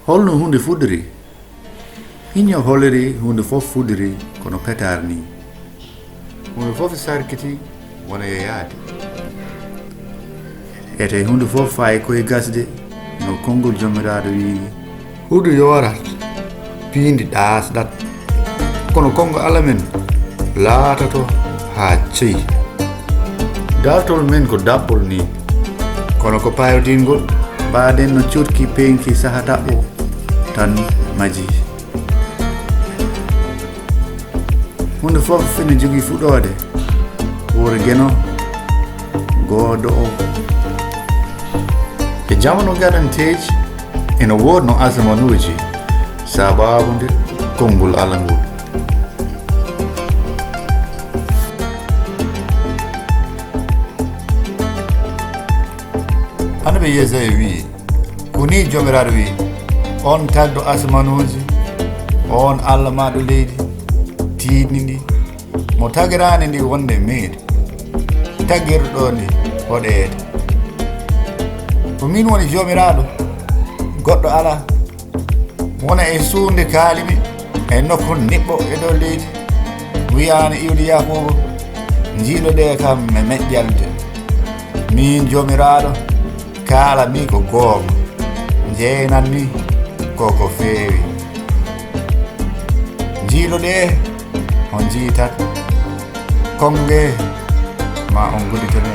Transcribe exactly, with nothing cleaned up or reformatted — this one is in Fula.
Holno huunde fuɗɗori? Hiño holliri huunde fof fuɗɗori kono petaar nii. Huunde fof sarkiti wona e yahde. Etee huunde fof fayi ko e gasde, no konngol Joomiraaɗo wiyi. Huɗo yoorat, piindi ɗaasɗat. Kono konngol Alla men laatoto haa ceyi. Dartol men ko daɓɓol nii, kono ko payodingol, mbaɗen no curki peŋki saha daɓɓo tan maji. Huunde fof ina jogii fuɗɗoode, wuuro Geno, goodo o. E jamanu gadanteeji, ina woodno asamanuuji, sabaabu nde konngol Alla ngol. Annabi Yesaya wiyi, ko nii Joomiraaɗo wiyi, on tagɗo asamanuuji, on Alla maaɗo leydi, tiiɗni ndi, mo tagiraani ndi wonde meeɗi, taggirɗo ndi hoɗeede. Ko miin woni Joomiraaɗo, goɗɗo alaa. Wona e suuɗnde kaalimi, e nokku niɓɓo e dow leydi, wiyaani iwdi Yaakuuba, njiiloɗee kam e meƴƴalde. Miin Joomiraaɗo, kaalammi ko goonga, njeenanmi ko ko feewi. Njiiloɗee, on njiitat, konngee, ma on ngodditane.